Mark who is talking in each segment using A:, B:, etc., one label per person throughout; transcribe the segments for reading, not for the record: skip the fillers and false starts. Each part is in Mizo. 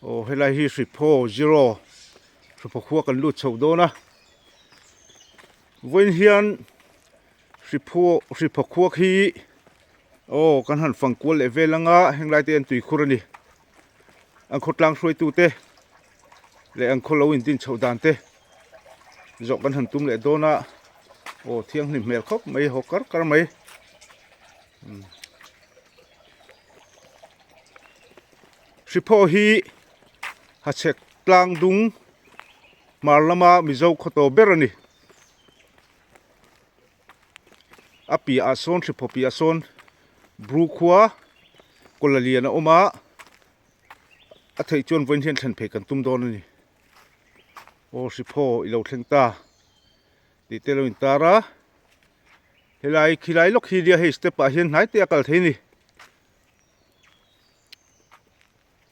A: Aw helai hi Hriphaw zero Hriphaw khua kan lut chho dawn a vawiin hian Hriphaw Hriphaw khua khi aw kan han fang kual leh vel anga henglai te hian tuikhur a ni an khawtlang hruaitu te leh an khaw lo in din chhoh dan te zawh kan han tum leh dawn a aw thianghlim hmel khawp mai haw kar kar mai. Hriphaw hi Hachhek tlang dung hmar lama Mizo khaw tawh ber a ni. A piahah sawn Hriphaw piahah sawn Bru khua kawla lian a awm a, a theih chuan vawiin hian thlen phei kan tum dawn a ni. Aw Hriphaw i lo thleng ta tih te lo intar a. Helai khilai lawk hi nia hei step ah hian hnai te a kal thei a ni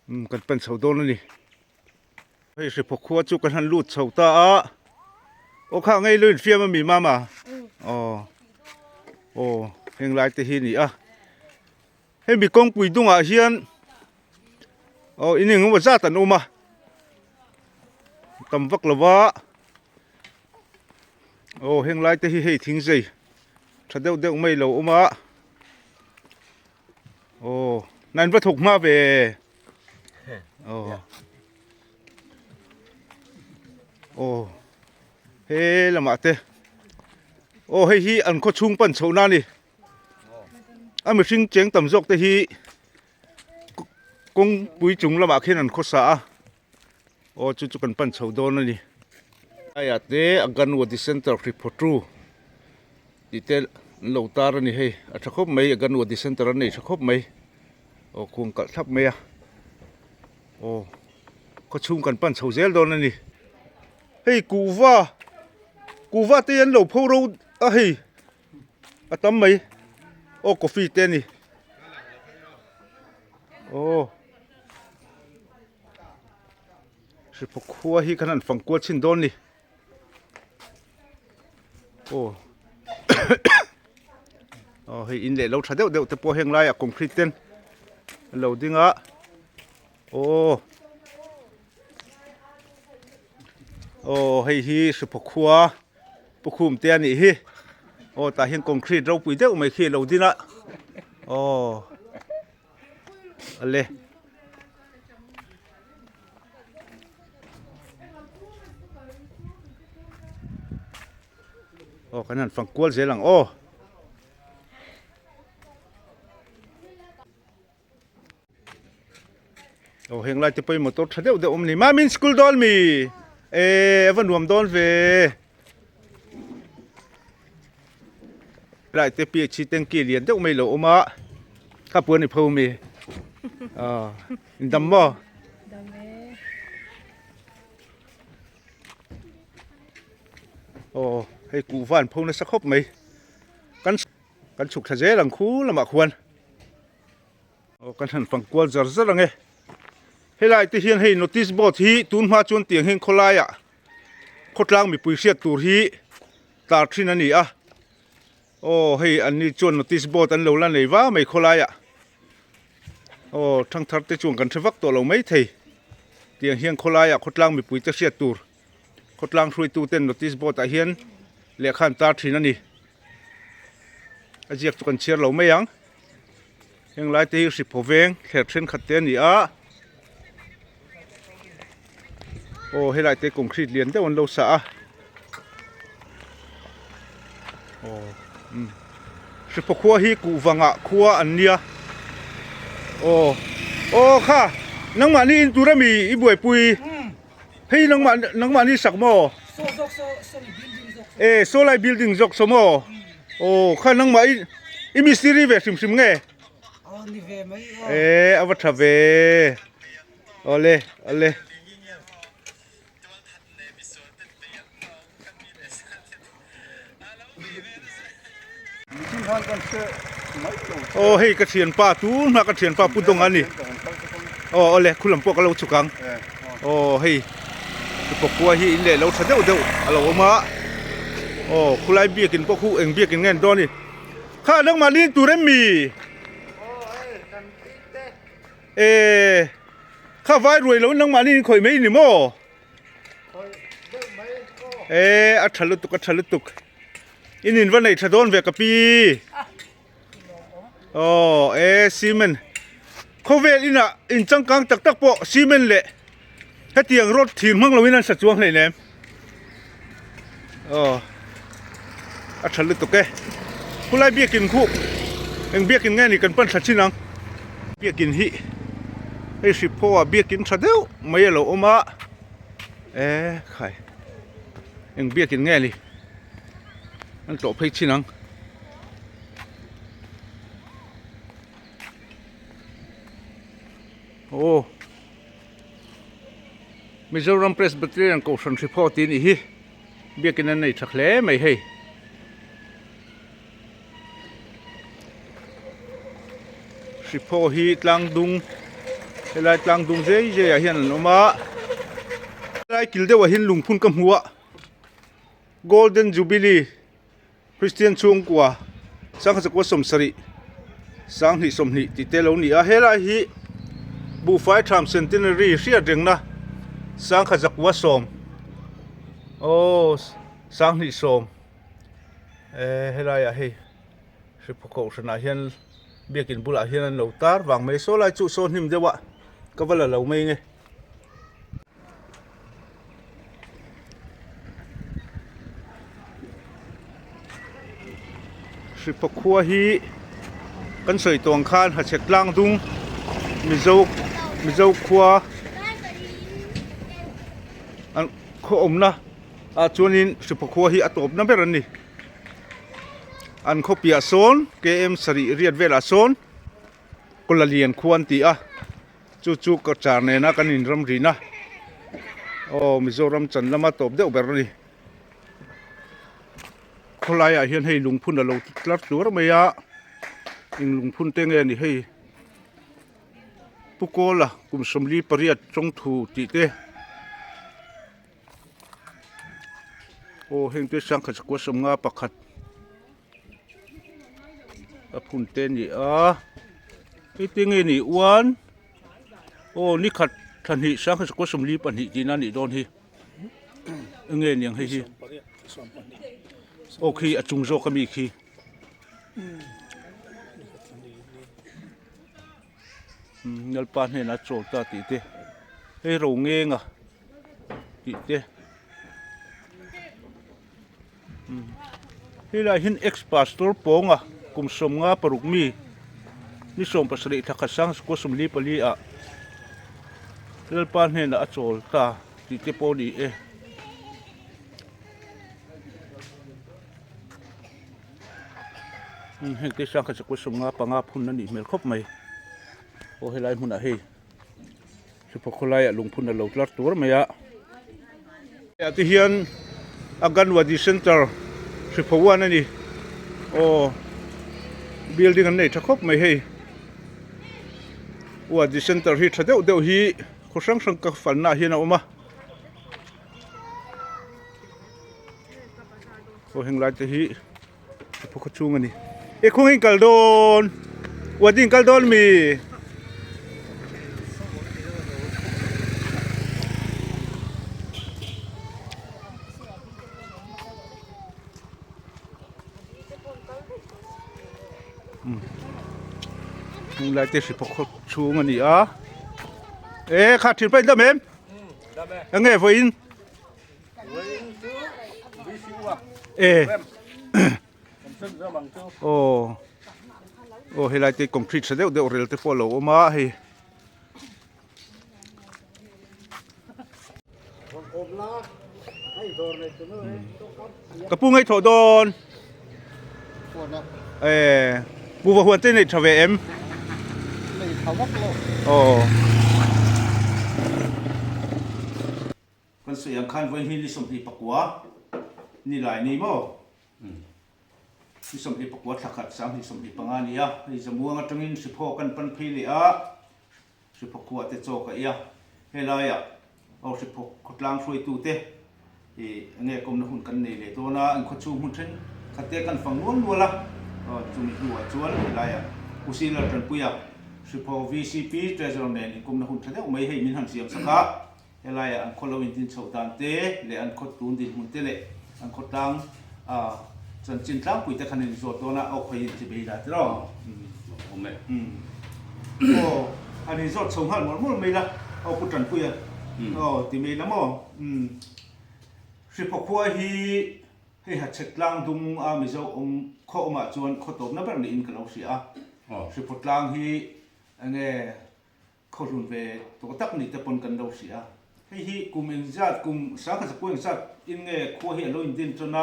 A: umm kan pan chho dawn a ni hei hrephaw khua chu kan han lut chho ta a aw kha ngei lo infiam a mi mama aw aw heng lai te hi a ni a hemi kawngpui dungah hian aw in engemaw zat an awm a tam vak lo va. Aw heng lai te hi hei thing zei tha deuh deuh mai lo awm a aw nine va thawk hma ve aw aw he lamah te aw hei hi an khaw chhung pan chhoh na a ni a mihring cheng tam zawk te hi kawngpui chung lamah khian an khawsa a. Aw chu chu kan pan chho dawn a ni. Laiah te Anganwadi Centre Hriphaw tih te an lo tar a ni hei a tha khawp mai Anganwadi Centre an nei tha khawp mai aw khuang kalh thlap mai a aw khawchhung kan pan chho zel dawn a ni. Hei kuhva kuhva te hi an lo pho ro a hei a tam mai aw coffee te a ni aw. Hriphaw khua hi khan an fang kual chhin dawn ni aw aw hei in leh lo tha deuh deuh te pawh heng laiah concrete ten an lo ding a aw aw hei hi hriphaw khua pukhum te a nih hi aw tah hian concrete ropui deuh mai khi a lo ding a aw. Ale. Aw kan han fang kual zel ang aw. Aw heng lai te pawh hi motor tha deuh deuh awm a ni. Mamin school dawn mi? Eh a va nuam dawn ve. Lai te PHC tanky lian deuh mai lo awm a kha puan i pho mi ah in dam maw
B: Dam e.
A: Aw hei kuhva an pho nasa khawp mai kan kan chhuk thla zel ang khu lamah khuan aw kan han fang kual zar zar ang e helai te hian hei notice board hi tun hma chuan tiang hian khawlaiah khawtlang mipui hriat tur hi tar thin a ni a aw hei an ni chuan notice board an lo la nei va mai khawlaiah aw thangthar te chuan kan hre vak tawh lo mai thei tiang hian khawlaiah khawtlang mipui te hriat tur khawtlang hruaitu ten notice board ah hian lehkha an tar thin a ni a ziak chu kan chhiar lo mai ang heng lai te hi hriphaw veng thler thenkhat te a ni a aw helai te concrete lian deuh an lo sa a aw umm hriphaw khua hi kuhva ngah khua an nia aw aw kha nangmahni in tur ami i buaipui hei nangmah nangmahni sak maw e saw lai building zawk saw maw aw kha nangmah i i mistiri ve hrim hrim nge e a va tha ve awle awle. Aw hei ka thianpa tun hma ka thianpa pu dawng a ni aw awle khu lam pawh ka lo chhuk ang aw hei pakua hi in leh lo tha deuh deuh a lo awm a aw khulai biakin pawh khu eng biakin nge an dawn a ni kha nangmah ni tur em mi e. Kha vai ruai lo nangmahni in khawih mai ni maw? E a tha lutuk a tha lutuk. In in va nei tha dawn ve ka pi. Aw e cement khawvel inah in changkang tak tak pawh cement leh hetiang rod thir hmang loin an sa chuang hleinem. Aw a tha lutuk e. Khulai biakin khuh eng biakin nge ni kan pan thla chin ang. Biakin hi hei hrip phaw ah biakin tha deuh mai a lo awm a e khai eng biakin nge ni an tlawh phei chin ang. Aw Mizoram Presbyterian Kohhran Hriphaw tih a nih hi biakin an nei tha hle mai hei. Hriphaw hi tlang dung helai tlang dung zei zei ah hian an awm a helai kil deuh ah hian lungphun ka hmu a Golden Jubilee Kristian chhungkua sangha 27 20 tih te lo ni a helai hi buhfai tham centenary hriat rengna sangha zakua sawm aw 20 eh helaiah hei hriphaw kohhranah hian biakin bulah hian an lo tar vang mai saw lai chu saw hnim deuh a ka va la lo mai nge. Hripa khua hi kan sawi tawh ang khan hachhek tlang dung mizo mizo khua an khaw awmna ah chuanin hripa khua hi a tawpna ber an ni an khaw piah sawn km sarih riat velah sawn kawlalian khua an ti a. Chu chu ka char nena kan inram rin a, aw Mizoram chan lama tawp deuh ber a ni. Khawlaiah hian hei lungphun a lo tlar tluar mai a, eng lungphun te nge ni hei Pu Kawla kum 48 tawngthu tih te aw heng te sangkhat sakua sawmnga pakhat. A phun te a ni a hei te nge ni uan aw ni khat thla hnih sangha sakawr 42 tihna a nih dawn hi eng nge niang hei hi aw khi a chung zawk ami khi. Lalpa hnenah chawl ta tih te hei ro ngenga tih te. Helaiah hian ex pastor pawnga kum 56 mi ni 17 thla khat sang sakua 44 ah Lalpa hnenah a chawl ta tih te pawh a ni e. Heng te sangkhat sakua 55 phun a nih hmel khawp mai aw helai hmunah hei. Hripa khawlaiah lungphun a lo tlar tur mai a. Hetiah te hian Anganwadi Centre Hripa one a ni. Aw building an nei tha khawp mai hei. Wadi Centre hi tha deuh deuh hi khaw hrang hrang ka fanna ah hian a awm a. Aw heng lai te hi Hripa khaw chhung a ni. E khawnge in kal dawn? Wadi in kal dawn mi? Heng lai te hripa khaw chhung a ni a. E kha thin pa in dam em? Enge vawiin? E aw aw helai te concrete tha deuh deuh rel te pawh a lo awm a hei ka pu ngaithawh dawn e pu va huan te nei tha ve em aw. Kan sawi ang khan vawi hnih ni 24 ni lai ni maw? Ni 24 thla khat 20 25 a ni a, hei Zamuang atangin Hriphaw kan pan phei leh a, Hriphaw khua te chaw ka ei a, helaiah aw Hriphaw khawtlang hruaitu te ih enge kawmna hun kan nei leh dawn a, an khawchhung hmun then khat te kan fang nual nual a, chumi hnuah chuan helaiah Pu Silar Tanpuia. Hriphaw vcp Treasurer nen inkumna hun tha deuh mai hei min han siam sak a, helaiah an khaw lo intin chhoh dan te leh an khaw tun dinhmun te leh an khawtlang chanchin tlangpui te khan in zawt dawn a, aw khawi in chi bei la tiraw?
B: Awm e.
A: Aw han in zawt chho nghal mawlh mawlh mai la, aw pu Tanpuia aw ti mai la maw? Hriphaw khua hi hei Hachhek tlang dung a Mizo awm khaw awmah chuan khaw tawpna ber niin ka lo hria a. Hriphaw tlang hi enge khaw hlun ve tawh tak ni te pawn kan lo hria a. Hei hi kum engzat kum sangkhat zakua engzat in nge khua hi a lo indin tan a,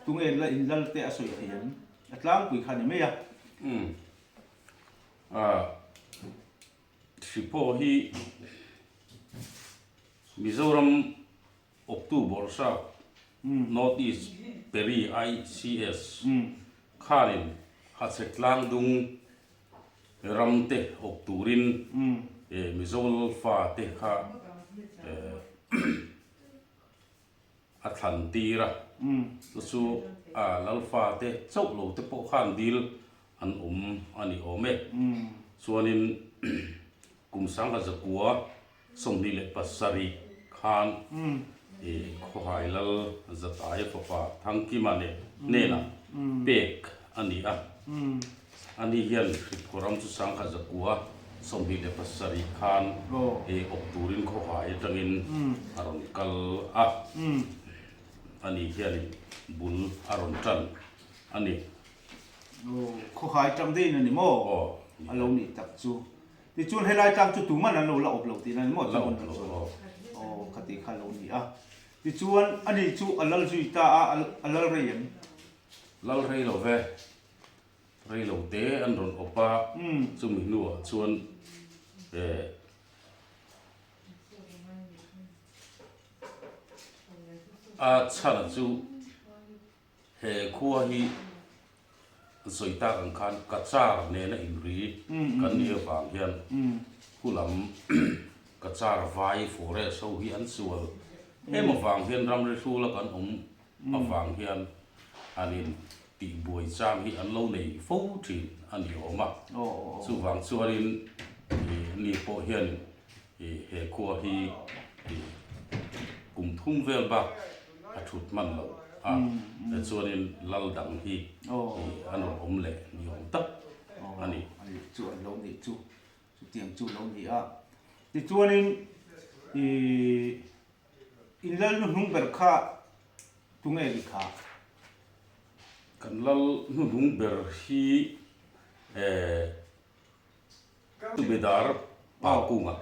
A: tunge la inlal te a sawi thei em? A tlangpui kha a ni mai a.
B: Umm. Hriphaw hi Mizoram Awptu Bawrhsap, North East Peri ICS, khanin Hachhek tlangdung ram te awp turin Mizo Lalfa te kha a thlan tir a, chu chu Lalfa te chauh lo te pawh khan dil an awm a ni awm e. Chuanin kum 1900 27 khan Khawhai Lal Zataia fapa Thangkima leh hnenah pek a ni a. Ani hian Hriphaw ram chu 1927 khan awp turin Khawhai atangin a rawn kal a. Ani hianin bul a rawn tan a ni.
A: Khawhai tang deuhin a ni maw? A lo nih tak chu. Tichuan helai tlang chu tuman an lo la awp lo tihna ni maw?
B: La awp lo aw.
A: Aw khati kha lo ni a. Tichuan ani chu a lal zui ta a, a lal rei em?
B: Lal rei lo ve. Rei lo te an rawn awp a, chumi hnuah chuan eh a chhana chu He khua hi sawi tak ang khan Cachar nena inri kan nih avang hian khulam Cachar vai forest ho hi an sual em avang hian ramri hrula kan awm avang hian an in tihbuai chang hi an lo nei fo thin a ni awm a. Chuvang chuanin ni pawh hianin he khua hi kum thum vel bak a thut hman lo a, chuanin lal dang hi an rawn awm leh ni awm tak a ni.
A: A ni chu an lo nih chu, chutiang chu lo ni a. Tichuanin ih in lal hnuhnung ber kha tunge ni kha?
B: Kan lal hnuhnung ber hi eh. Chubedar Pa Kunga,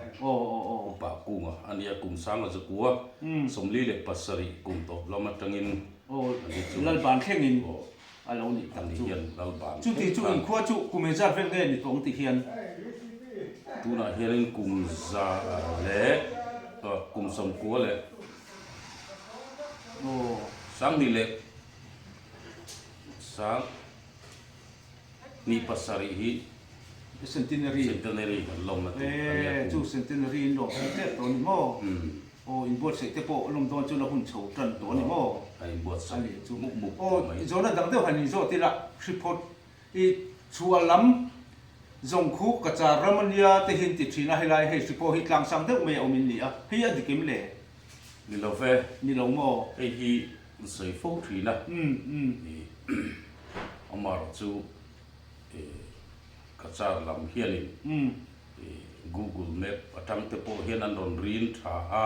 B: Pa Kunga a nia, kum 1947 kum tawp lam atangin a ni chu.
A: Lalban thlengin a lo nih tak chu.
B: Lalban
A: Chuti chu inkhua chu kum engzat vel nge ni tawh ang ti hian?
B: Tunah hianin kum za leh kum 90 leh 20 leh sang 27 hi
A: Centenary
B: Centenary kan lawmna tur a nia
A: Eh, chu Centenary in lawm thei tep tawh a ni maw? Aw, inbuatsaih te pawh lawm dawn chu la hun chho tan tawh a ni maw?
B: A inbuatsaih
A: A ni chu.
B: mup mup
A: Aw,
B: tawh mai.
A: zawhna dang deuh han inzawt ila, Hriphaw i chhuah lam zawng khu Cachar ram a nia te hi an ti thin a, helai hei Hriphaw hi tlangsang deuh mai a awm in ni a, hei a dik em le?
B: Ni lo ve.
A: Ni lo maw?
B: Hei hi an sawi fo thin a, amaherawh chu Cachar lam hianin Google Map atang te pawh hian an rawn rin tha a,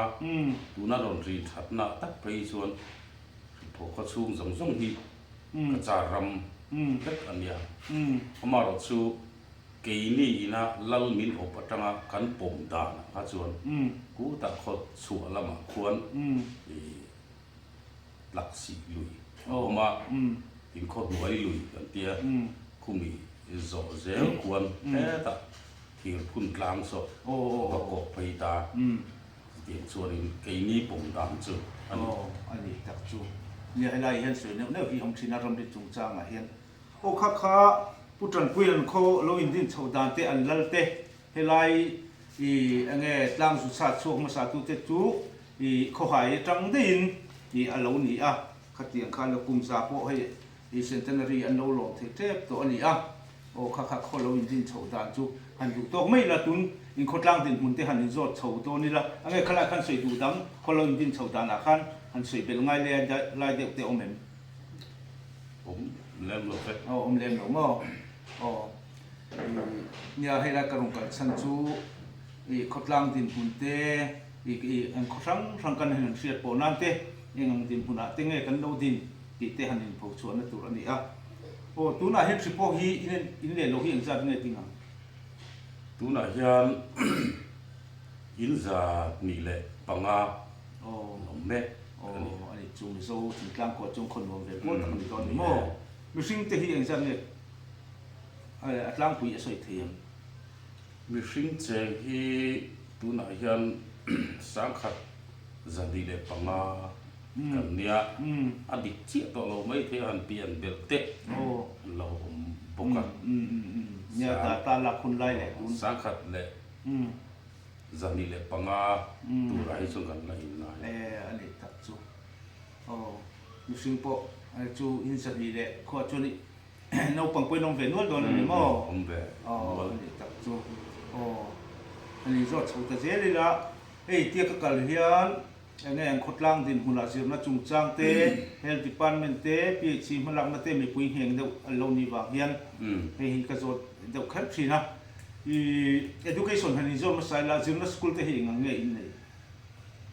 B: tuna rawn rin thatna tak phei chuan Hriphaw khaw chhung zawng zawng hi Cachar ram vek a nia. Amaherawh chu keini ina lal min awp atanga kan pawm danah kha chuan kutah khaw chhuah lamah khuan Laksih lui a awm a, inkhaw hnuai lui kan tia, khumi zawh zel khuan hetah thir phun tlang saw va kawh phei ta, chutiang chuanin keini pawm dan chu a ni.
A: Aw, a ni tak chu. Nia, helai hian sawi neuh neuh hi awm thin a, ramri chungchangah hian. Aw kha kha Pu Tanpuian khaw lo indin chhoh dan te an lal te, helai i enge tlang zu chhat chhuak hmasa tute chu I khawhai atang daihin i a lo ni a, khatiang khan a kum za pawh hei i centenary an lo lawm thei tep tawh a ni a. Aw kha kha khaw lo indin chhoh dan chu han duh tawk mai ila tun inkhawtlang dinhmun te han inzawt chho dawn ila a nge khalai khan sawi duh dang khaw lo indin chhoh danah khan han sawi belh ngai leh lai deuh te awm em?
B: Awm lem lo ve.
A: Aw awm lem lo maw? Aw ih nia helai ka rawn kal chhan chu ih khawtlang dinhmun te ih ih an khaw hrang hrang kan han hriat pawh nan te eng ang dinhmunah te nge kan lo din tih te han inpho chhuahna tur a ni a. Aw, tunah hian hri pawh hi in in leh lo hi engzat nge ding ang?
B: Tunah hian in 105 an awm mek a ni.
A: Aw, a ni chu Mizo thingtlang khuah chuan khaw nuam ve pawl tak a ni dawn ni maw? Mihring te hi engzat nge a tlangpui a sawi thei ang?
B: Mihring cheng hi tunah hian 1125 kan nia, a dik chiah tawh lo mai thei a han pian belh te an lo awm bawk a. 1125 turah hi chuan kan la inngai.
A: Naupang pawhin awm ve nual dawn a ni maw?
B: Awm ve
A: nual. Aw, a nih tak chu. Aw, a ni zawt chho ta zel ila, hei tia ka kal hian eng nge an khawtlang dinhmunah zirna chungchang te, Health Department te, PHC hmalakna te mipui ngheng deuh an lo nih vang hian hei hi ka zawt deuh kher thin a. I Education han inzawm hmasa ila zirna school te hi eng ang nge in nei?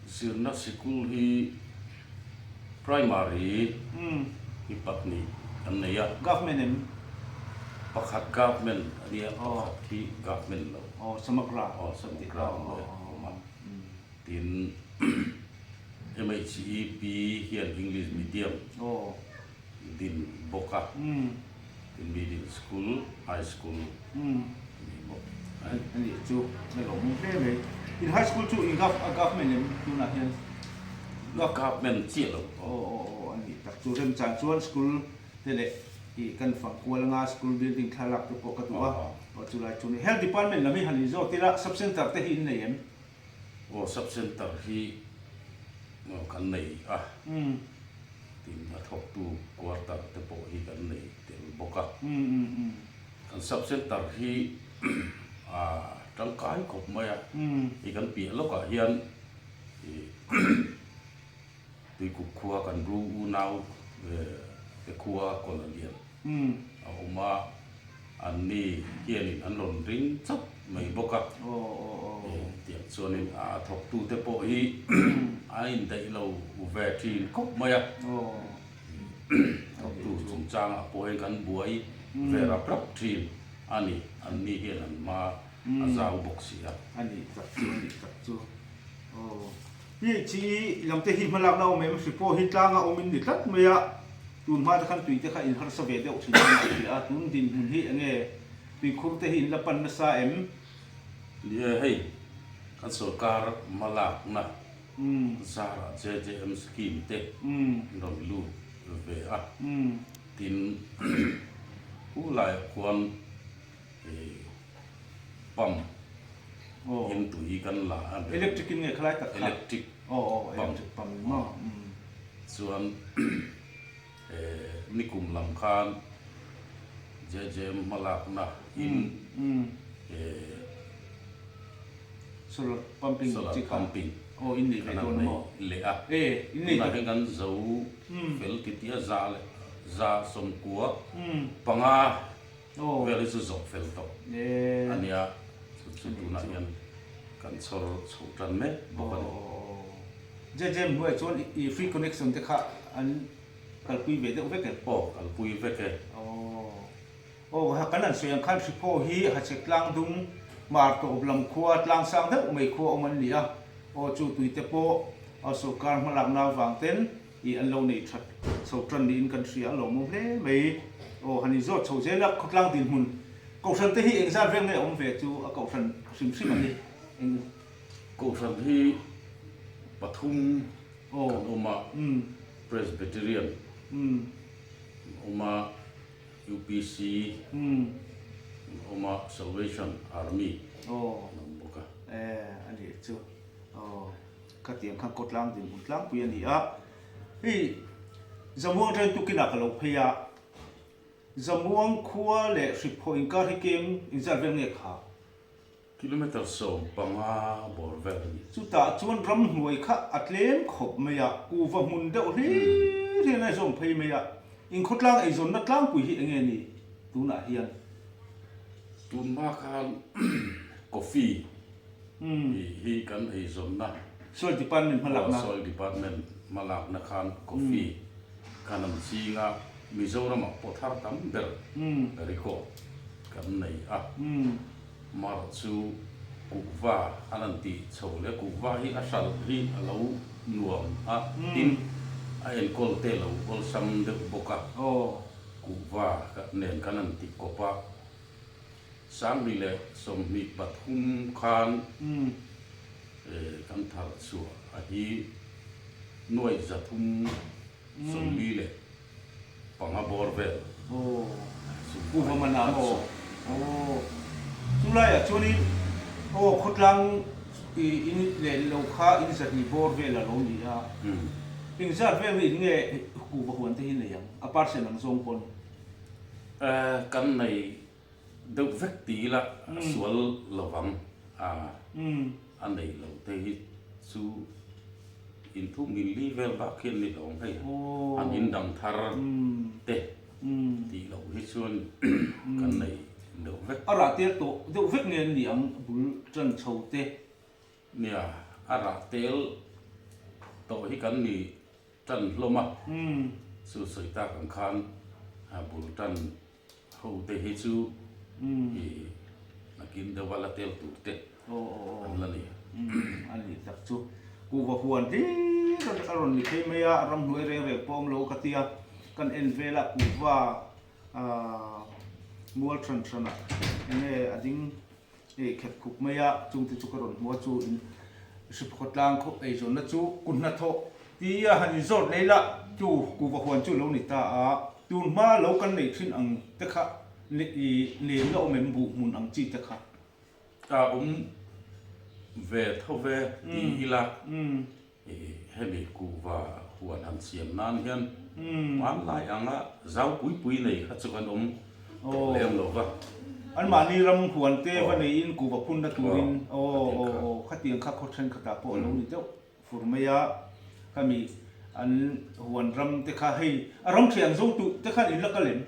B: Zirna sikul hi primary hi pahnih an nei a.
A: Government em?
B: Pakhat government a nia, pakhat hi government lo.
A: Aw, Samagra.
B: Aw, Samagra a awm a. Tin, MHEP hian English medium din bawk a. Tin, middle school, high school. Ni bawk.
A: A nih chu a lo awm hle mai. In high school chu in government em tunah hian?
B: Government chiah lo.
A: Aw aw aw a nih tak chu remchang chuan school te leh ih kan fang kual anga school building thlalak te pawh ka duh a. Aw chulai chu ni. Health department lam hi han inzawt ila sub center te hi in nei em?
B: Aw sub center hi kan nei a. Tin a thawktu quarter te pawh hi kan nei tel bawk a. Kan sub center hi a tangkai khawp mai a, hei kan piah lawkah hian Tuikuk khua kan Bru unau te khua kawn a lian a awm a, anni hianin an rawn ring chauh mai bawk a, tiang chuanin a thawktute pawh hi an indaih lo ve thin khawp mai a. Thawktu chungchangah pawh hian kan buai ve rap rap thin a ni, an ni hian an hma a zau bawk si a.
A: A nih tak chu, a nih tak chu. Aw, PHE lam te hi hmalakna awm em? Hri pawh hi tlanga awm in ni tlat mai a, tun hma te khan tui te kha in harsa ve deuh thin a ni a, tun dinhmun hi enge tuikhur te hi in la pan nasa em?
B: Ni e, hei kan sorkar hmalakna Zarah JJM scheme te an rawn lut ve a, tin hu laiah khuan pump in tui kan la a,
A: Electric in nge khalai tak
B: kha? Electric pump chuan nikum lam khan JJM hmalakna in
A: Solar pumping
B: Solar
A: chi kha
B: pumping
A: aw in nei ve
B: kan
A: dawn
B: nei
A: maw?
B: leh a.
A: E in nei
B: Tunah hian kan zo fel titi a za leh 195
A: Aw
B: vel hi chu zawh fel tawh
A: e
B: a nia. Chu chu tunah hian kan chhawr chho tan mek bawk a ni.
A: Aw JJM hnuaiah chuan i free connection te kha an kalpui ve deuh vek em?
B: Aw kalpui vek e.
A: Aw Aw, ha kan han sawi ang khan Hriphaw hi Hachhek tlang dung hmar tawp lam khua tlang sang deuh mai khua awm an ni a, aw chu tuite pawh aw sorkar hmalakna avang ten ih an lo nei that chho tan niin kan hria a lawmawm hle mai. Aw han inzawt chho zel a, khawtlang dinhmun Kohhran te hi engzat vel nge awm ve chu a Kohhran hrim hrim a ni eng.
B: Kohhran hi pathum kan awm a, Presbyterian an awm a, UPC an awm a, Salvation Army an awm bawk
A: a. E a nih chu aw khatiang khan kawtlang dinhmun tlangpui a ni a, hei Zamuang train tukinah ka lo phei a, Zamuang khua leh Hriphaw inkar hi kem inzat vel nge kha?
B: Kilometre 15 bawr vel a ni.
A: Chutah chuan ramhnuai kha a tlem khawp mai a, kuva hmun deuh hlir hian a zawm phei mai a. Inkhawtlang eizawnna tlangpui hi enge ni tunah hian?
B: Tunhma khan coffee hi kan eizawnna.
A: Soil Department hmalakna.
B: Soil Department hmalakna khan coffee khan an ching a, Mizoramah pawh thar tam ber record kan nei a. Mar chu kuhva an han tih chho leh kuhva hi a hralh hi a lo nuam a, tin a enkawl te lo awlsam deuh bawk a. Kuhva nen kan han ti kawp a, 2023 khan kan thar chhuah a hi 345 bawr vel
A: Kuhva man ah maw? Aw chulaiah chuanin aw khawtlang in leh lo kha in 200 bawr vel a lo ni a, engzat vel in nge kuhva huan te hi nei ang a percent ang zawng pawn?
B: Kan nei deuh vek ti ila a sual lovang a, a nei lo te hi chu inthum inli vel bak hian ni lo ang hei an indang thar te tih loh hi chuan kan nei deuh vek.
A: A rah tel tawh deuh vek nge an ni ang bul tan chho te?
B: Nia, a rah tel tawh hi kan ni tan hlawm a, chu sawi tak ang khan bul tan Ho te hi chu i nakin deuha la tel tur te an la ni.
A: A ni tak chu. Kuhva huan hlir a rawn ni phei mai a, ramhnuai reng reng pawh awm lo ka tia. Kan en vela kuhva mual hran hranah enge a ding Hei khet khup mai a, chungte chu ka rawn hmu a, chu in Hriphaw tlang khaw eizawnna chu kut hnathawh ti a han inzawt lei la, chu kuhva huan chu lo ni ta a, tun hma lo kan neih thin ang te kha i nen la awm em buh hmun ang chi te kha?
B: A awm ve tho ve ti ila. Hemi kuhva huan han siam nan hian hmanlai anga zau pui pui nei kha chu kan awm tawh lem lo va.
A: Anmahni ram huan te va neiin kuhva phunna turin aw aw aw khatiang kha khaw thenkhatah pawh a lo ni deuh fur mai a, khami an huan ram te kha hei a ram thiang zo tuh te khan in la kal em?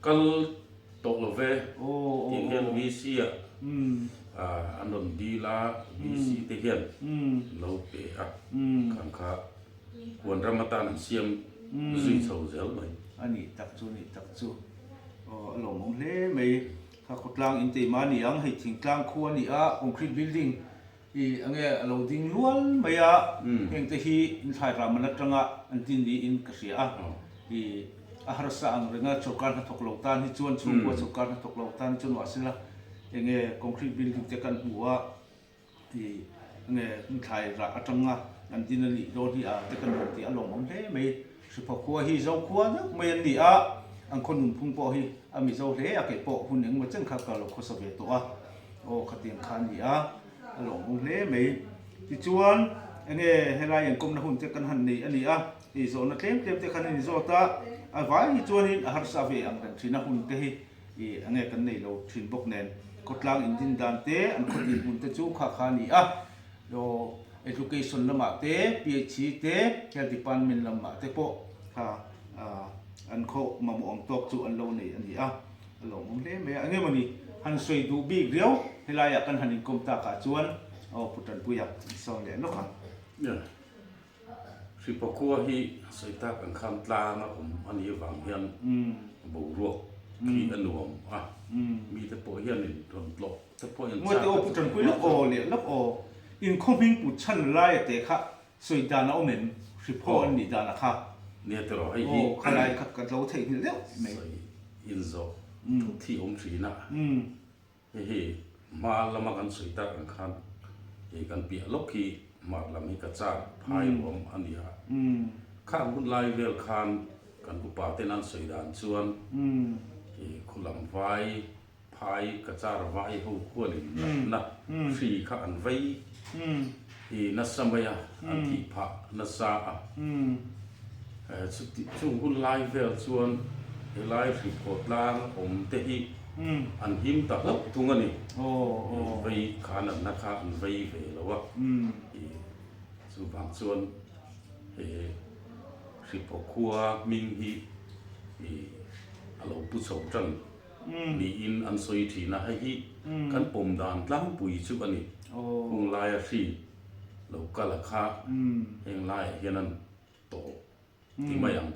B: Kal tawh lo ve tih hian VC ah an rawn dil a, VC te hian an lo pe a, khang kha huan ram atan an siam zui chho zel mai.
A: A nih tak chu, a nih tak chu. Aw a lawmawm hle mai. Kha khawtlang in teima a ni ang, hei thingtlang khu a ni a, concrete building I enge a lo ding lual mai a, hengte hi inthlai ram an atanga an ti niin ka hria a. I a harsa ang renga sorkar hnathawk lo tan hi chuan chhungkua sorkar hnathawk lo tan hi chuan mahsela enge concrete building te kan hmu a, i enge inthlai rah atanga an din a nih dawn hi a te kan rawn tih a lawmawm hle mai. Hriphaw khua hi Zo khua deuh mai an ni a, an khaw nunphung pawh hi a Mizo hle a, kei pawh hun engemaw chen kha ka lo khawsa ve tawh a, aw khatiang kha a ni a, a lawmawm hle mai. Tichuan enge helai inkawmna hun te kan han nei a ni a, hei zawhna tlem tlem te khan a ni zawt a, a vai hi chuanin a harsa ve ang reng thin a hun te hi ih enge kan nei lo thin bawk nen khawtlang indin dan te an khaw dinhmun te chu kha kha a ni a. Aw Education lamah te, PHC te, Health Department lamah te pawh kha an khaw mamawh ang tawk chu an lo nei a ni a, a lawmawm hle mai a. Enge mawni han sawi duh bik riau helaiah kan han inkawm takah chuan aw Pu Tanpuia an sawn leh nawk ang.
B: Hripa khua hi sawi tak ang khan tlang a awm a nih avang hian boruak khi a nuam a, mite pawh hianin rawn tlawh te pawh in chak
A: Ngawi teh aw Pu Tanpui lawk aw leh lawk aw, inkhaw hming put chhan lai a te kha sawi dan a awm em? Hriphaw an nih dan a kha.
B: Nia tiraw hei hi.
A: Aw khalai kha ka lo theihnghilh deuh mai.
B: Sawi inzawh thut hi awm thin a. Hei hi hma lama kan sawi tak ang khan hei kan piah lawk hi hmar lam hi ka char phai ruam a ni a. Khang hun lai vel khan kan upa ten an sawi dan chuan hei khulam vai phai ka char vai ho khuanin natna hri kha an vei hi nasa mai a, an thih phah nasa a. Chuti chung hun lai vel chuan. Helai hriphaw tlang awm te hi an him ta hlauh thung a ni. Vei kha natna kha an vei ve lo a. Chuvang chuan he hriphaw khua hming hi a lo pu chho tan niin an sawi thin a. Hei hi kan pawm dan tlangpui chu a ni. Hung laia hri lo kal a kha heng laiah hian an tawp ti mai ang.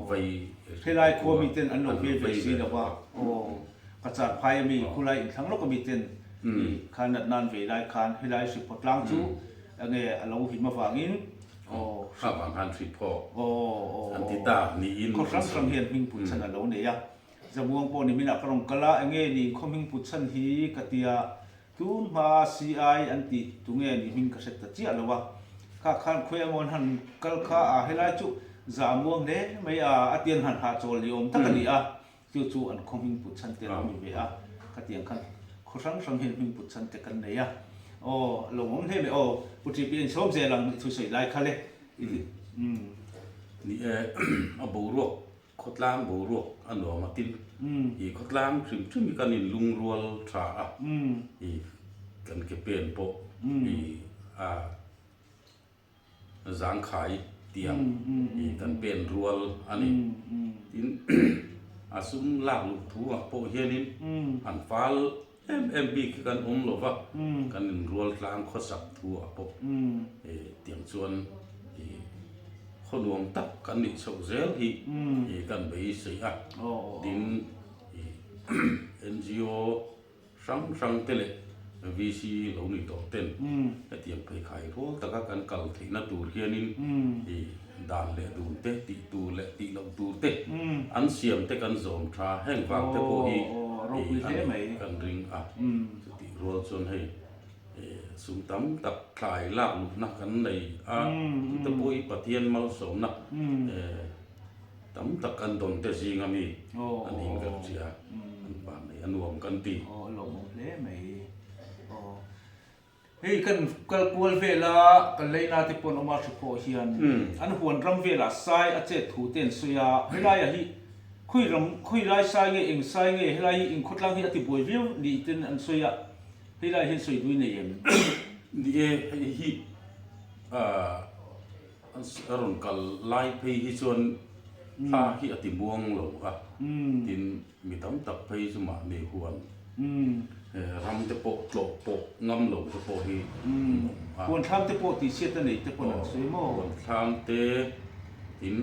B: Vei
A: Helai khua mi ten an lo ve ve si lo va, aw ka char phai ami khulai inthlang lawk ami ten i khan nat nan vei lai khan helai hriphaw tlang chu enge a lo him avangin aw
B: Kha vang khan hriphaw an ti ta niin
A: khaw hrang hrang hian hming put chhan a lo nei a, Zamuang pawh nimin ah ka rawn kal a enge ni khaw hming put chhan hi ka tia Tun hma CI an tih tunge ni hming ka hret ta chiah lo a, kha khan khawi angawn han kal kha a helai chu za muang hle mai a, a tian han hahchawl ni awm tak a ni a, chu chu an khaw hming put chhan te lo ni ve a, khatiang khan khaw hrang hrang hian hming put chhan te kan nei a, aw a lo awm hle mai aw Pu Ṭipi a insawm zel ang i thusawi lai kha le i ti.
B: Ni e, a boruak Khawtlang boruak a nuam a tin i khawtlang hrim hrim hi kan inlungrual tha a, i kan ke pen pawh i a zangkhai tiang i kan pen rual a ni. Tin a sum lak luh thu ah pawh hianin an fal em em bik hi kan awm lo va, kan inrual tlang khawsak thu ah pawh i tiang chuan i khaw nuam tak kan nih chhoh zel hi i kan beisei a, tin i NGO hrang hrang te leh VC lo ni tawh ten hetiang pheikhai rual taka kan kal theihna tur hianin i dan leh dun te tih tur leh tih loh tur te an siam te kan zawm tha heng vang te pawh hi i kan ring a, chutih rual chuan hei Sum tam tak thlai lak luhna kan nei a, chute pawh hi Pathian malsawmna tam tak kan dawn te zing ami a niin ka hria, an van nei a nuam kan ti.
A: Aw a lawmawm hle mai. Aw hei kan kal kual vela kan leina te pawn awm a hri pawh hian an huan ram velah sai a chet thu te an sawi a, helaiah hi khawi ram khawi lai sai nge eng sai nge helai hi inkhawtlang hi a ti buai viau ni ten an sawi a. Hei lai hian sawi dui nei em?
B: Ni e, hei hi a rawn kal lai phei hi chuan thla hi a ti muang lo a, tin mi tam tak phei chu mahni huan ram te pawh tlawh pawh ngam lo te pawh hi an awm
A: a. Huan thlam te pawh tihchhiat a nei te pawn an sawi maw?
B: Huan thlam te, tin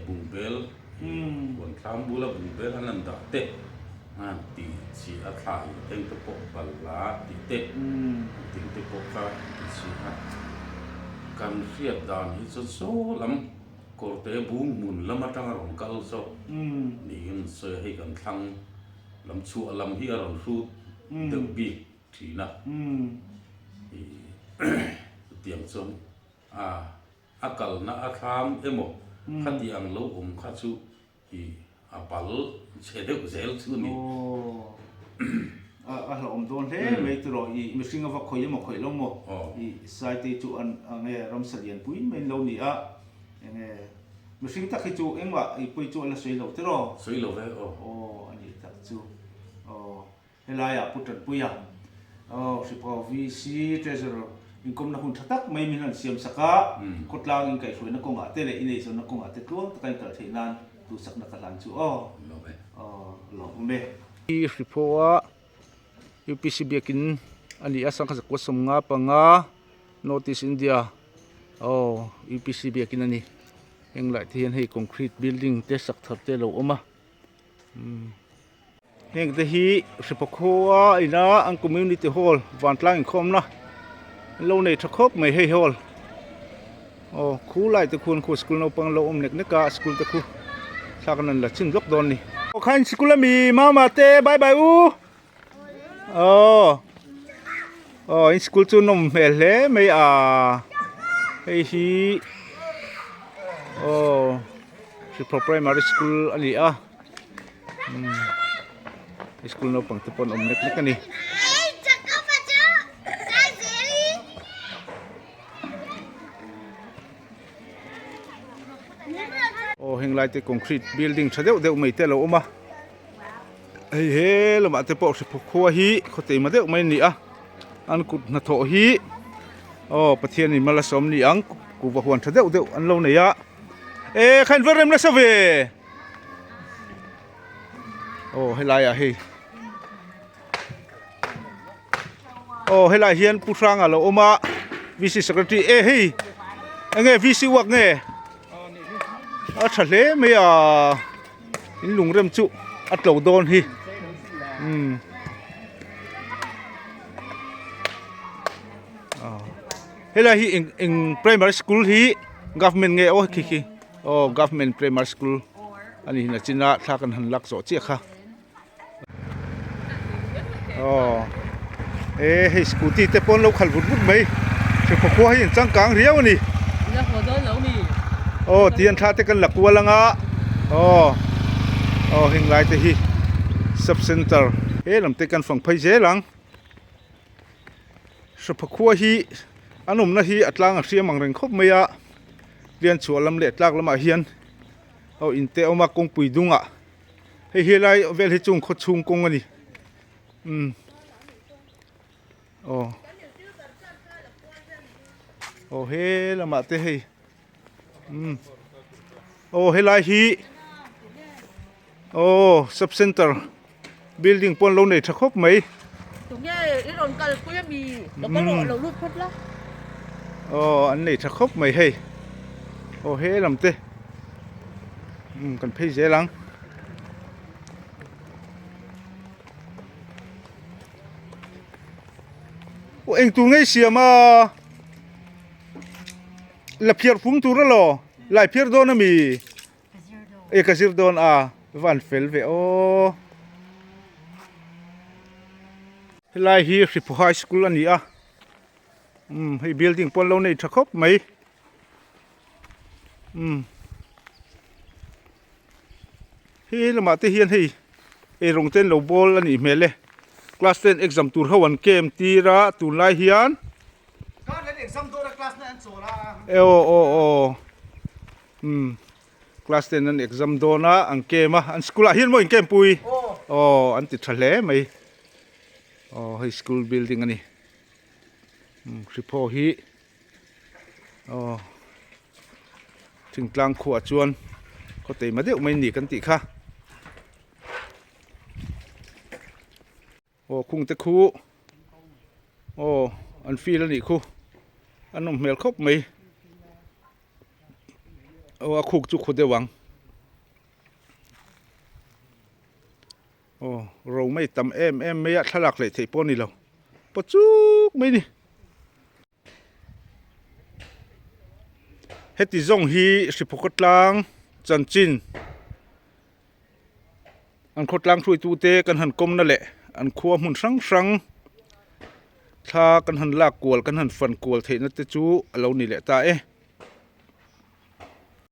B: bungbel Huan thlam bula bungbel an han dah te an tih chi a thlai eng te pawh bal la tih te an tih te pawh kha an ti chi a. Kan hriat dan hi chu saw lam kawrte bung hmun lam atanga rawn kal zawk niin sawi a, hei kan thlang lam chhuah lam hi a rawn hrut deuh bik thin a. Chutiang chuan a. A kalna a thlam emaw khati ang lo awm kha chu i a pal chhe deuh zel chu ni.
A: Aw a hlauhawm dawn hle mai tiraw i mihring a va khawih emaw khawih lo maw i saite chu an enge ramsa lian pui mai an lo ni a enge mihring tak hi chu engmah i pawi chu a la sawi lo tiraw.
B: Sawi lo ve aw.
A: Aw a nih tak chu aw. Helaiah Pu Tanpuia, Hripau VC Treasurer inkawmna hun tha tak mai min han siam sak a, khawtlang inkaihhruaina kawngah te leh ineizawnna kawngah te tluang taka inkal theih nan duhsakna ka hlan chu aw. Aw, lawmawm e. Hriphaua UPC biakin a ni a, Sangha zakua 55 North East India aw UPC biakin a ni. Heng lai te hian hei concrete building te sak thar te a lo awm a. Heng te hi Hriphakhua ina an community hall vantlang inkhawmna an lo nei tha khawp mai hei hall aw khu lai te khuan khu school naupang lo awm nek nek a school te khu thlak an rawn la chin lawk dawn a ni. Aw khain school ami mama te bye bye u aw aw in school chu nawm hmel hle mai a hei hi aw Hriphaw primary school a ni a. School naupang te pawh an awm nek nek a ni. Aw heng lai te concrete building tha deuh deuh mai te a lo awm a hei he lamah te pawh hriphaw khua hi khaw teima deuh mai a ni a an kut hnathawh hi aw Pathian in mal a sawm ni ang kuhva huan tha deuh deuh an lo nei a e kha in va rem nasa ve aw helai ah hei Aw helaiah hian Pu Hranga lo awm a VC secretary e hei enge VC work nge a tha hle mai a in lung rem chu a tlo dawn hi umm helai hi eng eng primary school hi government nge aw khi khi aw government primary school a ni nachina thla kan han lak zawh chiah kha. Aw e hei scooty te pawh an lo khalh vut vut mai hrephaw khua hi an changkang riau a ni aw tihian thla te kan la kual anga aw aw heng lai te hi sub center he lam te kan fang phei zel ang hrephaw khua hi an awmna hi a tlang a hriam ang reng khawp mai a lian chhuah lam leh tlak lamah hian aw in te a awm a kawngpui dungah. Hei helai vel hi chung khaw chhung kawng a ni umm aw aw he lamah te hei umm aw helai hi aw sub center building pawh an lo nei tha khawp mai.
C: Tunge i rawn kalpui ami lo kal rawh lo lut phawt la.
A: Aw an nei tha khawp mai hei aw he lam te umm kan phei zel ang. Aw eng tur ngei siam a la phiar fung tur alaw lai phiar dawn ami. E ka zir dawn a van fel ve aw. Helai hi Hriphaw High School a ni a umm hei building pawh an lo nei tha khawp mai umm he lamah te hian hei eirawng te an lo bawl a nih hmel e class ten exam tur ho an camp tir a tunlai hian aw aw aw. Umm class ten an exam dawn a an camp a an school ah hian maw in camp pui aw an ti tha hle mai aw hei school building a ni umm hriphaw hi aw thingtlang khuah chuan khaw teima deuh mai a ni kan tih kha. Aw khung te khu aw an feel a nih khu a nawm hmel khawp mai aw a khuk chu khu deuh ang aw ro mai tam em em mai a thlalak leh theih pawh a ni lo paw chuk mai a ni. Heti zawng hi Hriphaw khawtlang chanchin. An khawtlang hruaitute kan han kawmna leh an khua hmun hrang hrang thla kan han lak kual kan han fan kual theihna te chu a lo ni leh ta e.